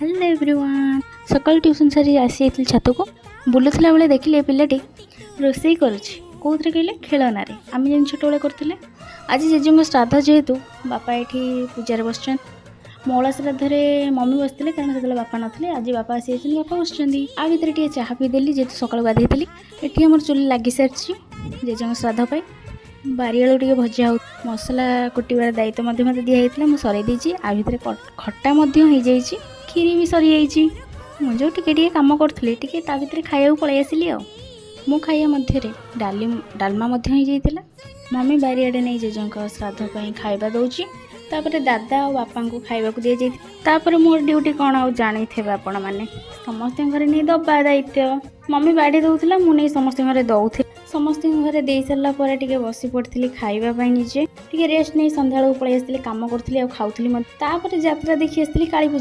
Hello everyone, ସକାଳୁ tuition ସାରି ଆସିଯାଇଥିଲି ଛାତକୁ। ବୁଲୁଥିଲା ବେଳେ ଦେଖିଲି ଏ ପିଲାଟି ରୋଷେଇ କରୁଛି। କେଉଁଥିରେ କହିଲେ, ଖେଳନାରେ। ଆମେ ଯେମିତି ଛୋଟବେଳେ କରୁଥିଲେ। ଆଜି ଜେଜେଙ୍କ ଶ୍ରାଦ୍ଧ ଯେହେତୁ ବାପା ଏଠି ପୂଜାରେ ବସିଛନ୍ତି। ମଉଳା ଶ୍ରାଦ୍ଧରେ ମମି ବସିଥିଲେ, କାରଣ ସେତେବେଳେ ବାପା ନଥିଲେ। ଆଜି ବାପା ଆସିଯାଇଛନ୍ତି, ବାପା ବସିଛନ୍ତି। ଆ ଭିତରେ ଟିକେ ଚାହା ପିଇଦେଲି, ଯେହେତୁ ସକାଳୁ ଗାଧେଇଥିଲି। ଏଠି ଆମର ଚୁଲି ଲାଗିସାରିଛି ଜେଜେଙ୍କ ଶ୍ରାଦ୍ଧ ପାଇଁ। ବାରିଆଳୁ ଟିକେ ଭଜା ହଉ, ମସଲା କୁଟିବାର ଦାୟିତ୍ୱ ମଧ୍ୟ ମୋତେ ଦିଆହେଇଥିଲା, ମୁଁ ସରେଇ ଦେଇଛି। ଆ ଭିତରେ ଖଟା ମଧ୍ୟ ହେଇଯାଇଛି, କ୍ଷୀରି ବି ସରିଯାଇଛି। ମୁଁ ଯେଉଁ ଟିକେ ଟିକେ କାମ କରୁଥିଲି ଟିକେ, ତା ଭିତରେ ଖାଇବାକୁ ପଳେଇ ଆସିଲି। ଆଉ ମୁଁ ଖାଇବା ମଧ୍ୟରେ ଡାଲି ଡାଲମା ମଧ୍ୟ ହେଇଯାଇଥିଲା। ମମି ବାରିଆଡ଼େ ନେଇ ଜେଜେଙ୍କ ଶ୍ରାଦ୍ଧ ପାଇଁ ଖାଇବା ଦେଉଛି। ତାପରେ ଦାଦା ଆଉ ବାପାଙ୍କୁ ଖାଇବାକୁ ଦିଆଯାଇଥିଲା। ତାପରେ ମୋର ଡ୍ୟୁଟି କ'ଣ ଆଉ ଜାଣିଥିବେ ଆପଣମାନେ, ସମସ୍ତଙ୍କ ଘରେ ନେଇ ଦେବା ଦାୟିତ୍ୱ। ମମି ବାଢ଼ି ଦେଉଥିଲା, ମୁଁ ନେଇ ସମସ୍ତଙ୍କ ଘରେ ଦେଉଥିଲି। ସମସ୍ତଙ୍କ ଘରେ ଦେଇ ସାରିଲା ପରେ ଟିକେ ବସି ପଡ଼ିଥିଲି ଖାଇବା ପାଇଁ। ନିଜେ ଟିକେ ରେଷ୍ଟ ନେଇ ସନ୍ଧ୍ୟାବେଳକୁ ପଳେଇ ଆସିଥିଲି। କାମ କରୁଥିଲି ଆଉ ଖାଉଥିଲି ମଧ୍ୟ। ତାପରେ ଯାତ୍ରା ଦେଖି ଆସିଥିଲି, କାଳୀ ପୂଜା।